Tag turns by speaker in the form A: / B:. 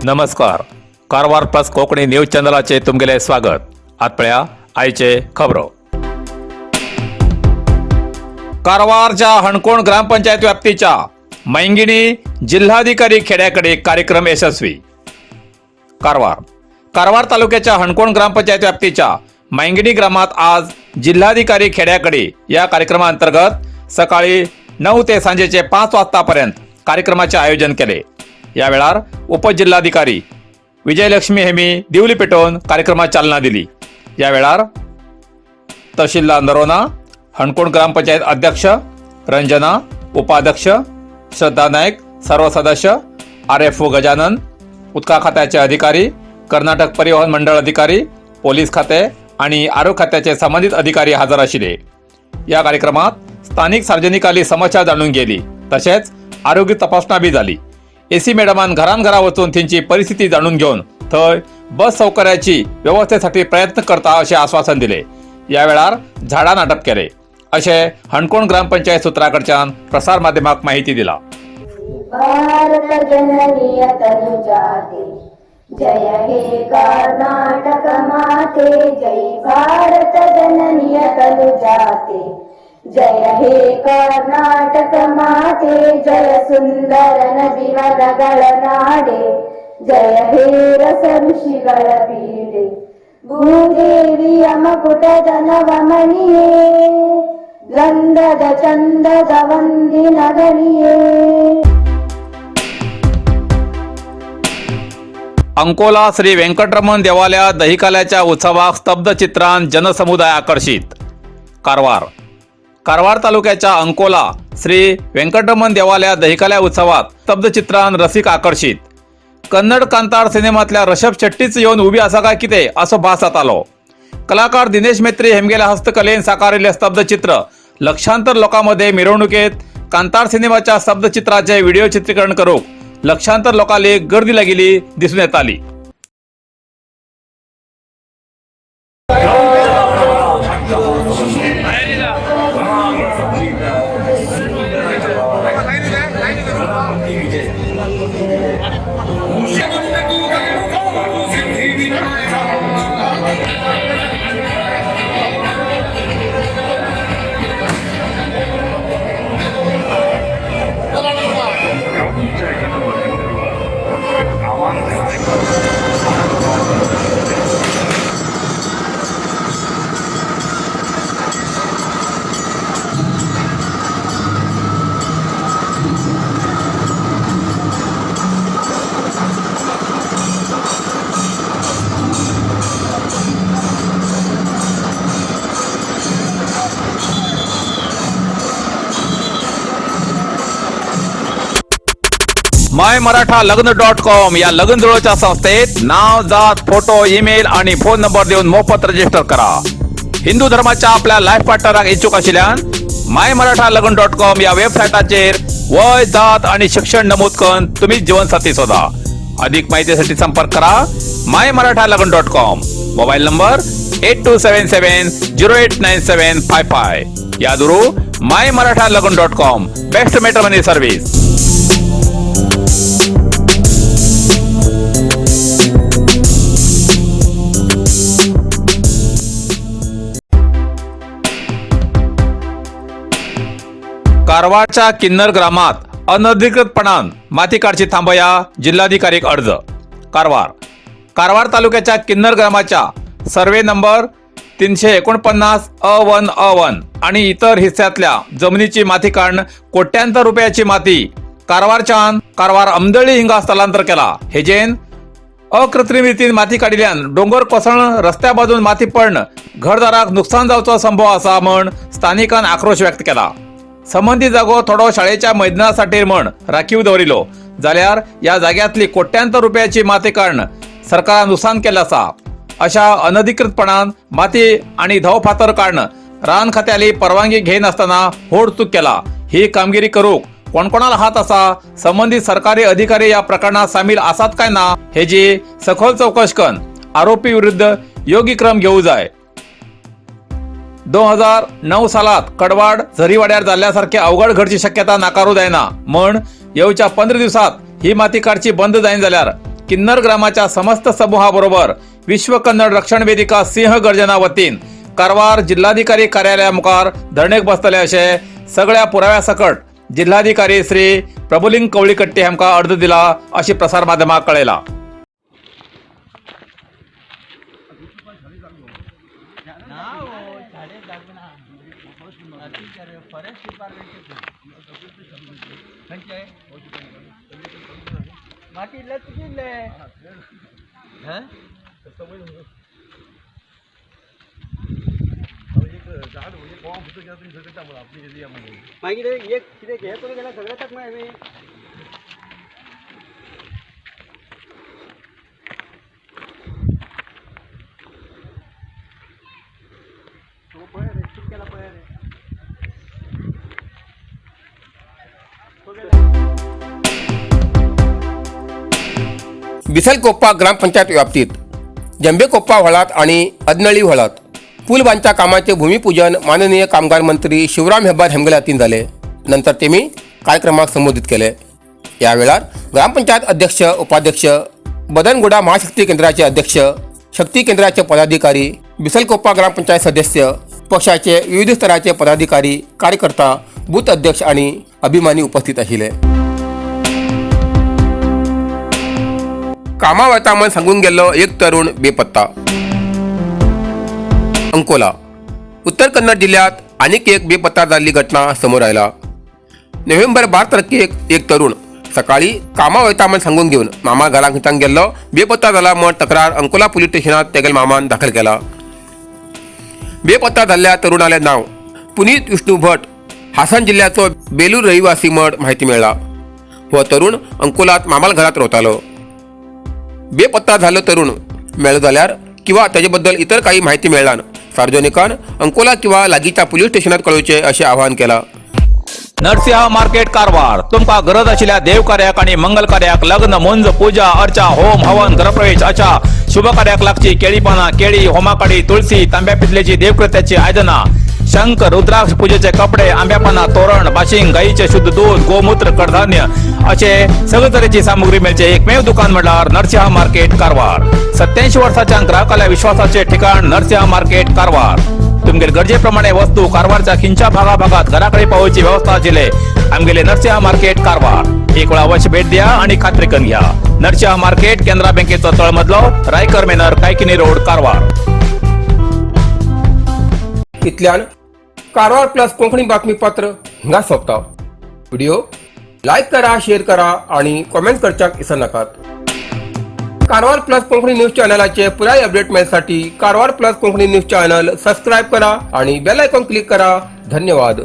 A: नमस्कार, Karwar plus Konkani news चॅनलाचे तुमगेले स्वागत. आत पळया आयचे खबरो. कारवारच्या हणकोण ग्रामपंचायत व्याप्तीच्या मैंगिणी जिल्हाधिकारी खेड्याकडे कार्यक्रम यशस्वी. कारवार. कारवार तालुक्याच्या हणकोण ग्रामपंचायत व्याप्तीच्या मैंगिणी ग्रामात आज जिल्हाधिकारी खेड्याकडे या कार्यक्रमाअंतर्गत सकाळी 9 ते सांजेचे 5 वाजतापर्यंत कार्यक्रमाचे आयोजन केले. या वेळार उपजिल्हाधिकारी विजयलक्ष्मी हेमी दिवली पेटोवन कार्यक्रमात चालना दिली. या वेळार तहसीलदार नरोना, हणकोण ग्रामपंचायत अध्यक्ष रंजना, उपाध्यक्ष श्रद्धा नाईक, सर्व सदस्य, आरएफओ गजानन, उदका खात्याचे अधिकारी, कर्नाटक परिवहन मंडळ अधिकारी, पोलीस खाते आणि आरोग्य खात्याचे संबंधित अधिकारी हजर आशिल्ले. या कार्यक्रमात स्थानिक सार्वजनिकांनी समस्या जाणून घेतली, तसेच आरोग्य तपासणा बी झाली. एसी मॅडमान घरान घरा वचून थंयची परिस्थिती जाणून घेऊन थंय बस सौकर्याची व्यवस्थेसाठी प्रयत्न करता असे आश्वासन दिले. या वेळार झाडां नाटप केले अशें हणकोण ग्रामपंचायत सूत्राकडच्यान प्रसार माध्यमाक माहिती दिला.
B: भारत जननीय तनुजाते, जय हे कर्नाटक माते. जय भारत जननीय तनुजाते, जय हे कर्नाटक माते. जय सुंदर नದಿ ವನಗಳ ನಾಡೆ, ಜಯ ಹೇ ರಸ ಋಷಿಗಳ ಬೀಡೆ. ಭೂದೇವಿಯ ಮಕುಟದ ನವಮಣಿಯೇ, ಗಂಧದ ಚಂದದ ವಂದಿನ ಗಣಿಯೇ.
A: अंकोला श्री व्यंकटरमण देवालयात दहीकाल्याच्या उत्सवाक स्तब्ध चित्रान जनसमुदाय आकर्षित. कारवार. कारवार तालुक्याच्या अंकोला श्री व्यंकटरमण देवालयात दहीकाल्या उत्सवात स्तब्ध चित्रान रसिक आकर्षित. कन्नड कांतार सिनेमातल्या ऋषभ शेट्टीच येवन उभी आसा काय कितें असो भास जातालो. कलाकार दिनेश मेत्री हेमगेल्या हस्तकलेन साकारिल्लें स्तब्ध चित्र लक्षांतर लोकांमध्ये मिरवणुकेत कांतार सिनेमाच्या स्तब्ध चित्राचे व्हिडिओ चित्रीकरण करूक लक्षांतर लोकांली गर्दी लागिल्ली दिसून येताली. माय मराठा लग्न डॉट कॉम या लग्न जुळोच्या संस्थेत नाव, जात, फोटो, ईमेल आणि फोन नंबर देऊन मोफत रजिस्टर करा. हिंदू धर्माच्या आपल्या लाईफ पार्टनराक इच्छुक आशिल्ल्यान माय मराठा लग्न डॉट कॉम या वेबसाईटाचेर वय, जात आणि शिक्षण नमूद करून तुम्ही जीवनसाथी शोधा. अधिक माहितीसाठी संपर्क करा माय मराठा लग्न dot com, mobile number 8277089755. या दुरू माय मराठा लग्न dot com, best matrimony service. कारवारच्या किन्नर ग्रामात अनधिकृतपणान माती काडची थांबया, जिल्हाधिकारीक अर्ज. कारवार. कारवार तालुक्याच्या किन्नर ग्रामाच्या सर्वे नंबर 349 अ वन अ वन आणि इतर हिस्स्यातल्या जमिनीची माती काढून कोट्यांतर रुपयाची माती कारवारच्यान कारवार अमदळी हिंगा स्थलांतर केला. हेजेन अकृत्रिम रीतीन माती काडिल्ल्यान डोंगर कोसळून रस्त्या बाजून माती पडण घरदाराक नुकसान जावचो संभव आसा म्हण स्थानिकान आक्रोश व्यक्त केला. संबंधित जागो थोडो शाळेच्या मैदानासाठी म्हण राखीव दवरिलो जाल्यार या जाग्यातली कोट्यांतर रुपयाची माती काढून सरकारान नुकसान केलें आसा. अशा अनधिकृतपणान माती आणि धव फातर काढणं रान खात्याली परवानगी घेयनासतना होड चूक केला. ही कामगिरी करूक कोणकोणाला हात असा, संबंधित सरकारी अधिकारी या प्रकरणात सामील आसात काय ना, हेजी सखोल चौकश कन आरोपी विरुद्ध योग्य क्रम घेऊ जाय. 2009 सालात कडवाड झरीवाड्यार जाल्ल्यासारखे अवघड घडची शक्यता नाकारू जायना म्हण येवच्या 15 दिवसात ही माती काडची बंद जायन जाल्यार किन्नर ग्रामाच्या समस्त समूहा बरोबर विश्व कन्नड रक्षण वेदिका सिंह गर्जना वतीन कारवार जिल्हाधिकारी कार्यालया मुखार धरणेक बसतले अशें सगळ्या पुराव्या सकट जिल्हाधिकारी श्री प्रभुलिंग कवळीकट्टी हांकां अर्ज दिला अशी प्रसार माध्यमाक कळयला.
C: माती तुझी. मागीर एक कितें हें करून गेल्यार सगळें ताक मागीर आमी. पळय रे, कितें केलां पळय रे.
D: बिसलकोप्पा ग्रामपंचायत व्याप्तीत जंबेकोप्पा व्हळात आणि अदनळी व्हळात पूल बांधच्या कामाचे भूमिपूजन माननीय कामगार मंत्री शिवराम हेब्बार हेमगेल्या हातीन जाले. नंतर तेमी कार्यक्रमाक संबोधित केले. या वेळार ग्रामपंचायत अध्यक्ष, उपाध्यक्ष, बदनगुडा महाशक्ती केंद्राचे अध्यक्ष, शक्ती केंद्राचे पदाधिकारी, बिसलकोप्पा ग्रामपंचायत सदस्य, पक्षाचे विविध स्तराचे पदाधिकारी, कार्यकर्ता, बूथ अध्यक्ष आणि अभिमानी उपस्थित आशिल्ले. कामा वता म्हण सांगून गेल्लो एक तरुण बेपत्ता. अंकोला, उत्तर कन्नड जिल्ह्यात आनीक एक बेपत्ता जाल्ली घटना समोर आयला. नोव्हेंबर 12 तारखेक एक तरुण सकाळी कामा वयता म्हण सांगून घेवन मामा घराक हितांक गेल्लो बेपत्ता जाला म्हण तक्रार अंकोला पुलीस स्टेशनात तेगेल मामान दाखल केला. बेपत्ता जाल्ल्या तरुणाले नाव पुनीत विष्णू भट, हासन जिल्ह्याचो बेलूर रहिवासी म्हण माहिती मेळ्ळा. हो तरुण अंकोलात मामाल घरात रावतालो. बेपत्ता झालो तरुण मेळ्ळो जाल्यार किंवा ताजे बद्दल इतर काही माहिती मेळ्ळान सार्वजनिकान अंकोला किंवा लागींच्या पुलीस स्टेशनात कळोवचें अशें आवाहन केलां.
A: नरसिंह मार्केट कारवार. तुमकां गरज आशिल्ल्या देव कार्याक आणि मंगल कार्याक, लग्न, मुंज, पूजा अर्चा, होम हवन, गृहप्रवेश अशा शुभ कार्याक लागची केळी पानां, केळी, होमाकाडी, तुळसी, तांब्या पितलेची देवकृत्याची आयदनां, शंख, रुद्राक्ष, पूजेचे कपडे, आंब्या पानां, तोरण, बाशिंग, गाईचे शुद्ध दूध, गोमूत्र, कडधान्य असे सगळे तरेची सामुग्री मेळचे एकमेव दुकान म्हळ्यार नरसिंह मार्केट कारवार. 87 वर्साच्या ग्राहकाल्या विश्वासाचे ठिकाण नरसिंह मार्केट कारवार. तुमगेल गरजेप्रमाणे वस्तू कारवारच्या खिंच्या भागाभागात घराकडे पावोवची व्यवस्था आशिल्ले आमगेले नरसिंह मार्केट कारवार. एक वेळा अवश्य भेट द्या आणि खात्री करून घ्या. नरसिंह मार्केट, केनरा बँकेचो तळमजलो, रायकर मेनर, कायकिनी रोड, कारवार.
D: इतल्यान कारवार प्लस कोंकणी बातमीपत्र हांगा सोंपता. व्हिडिओ लायक करा, शेअर करा आणि कॉमेंट करच्याक विसरनाकात. कारवार प्लस कोंकणी न्यूज चॅनलाचे पुराय अपडेट मेळसाठी Karwar plus Konkani news channel subscribe करा आणि बेल आयकॉन क्लिक करा. धन्यवाद.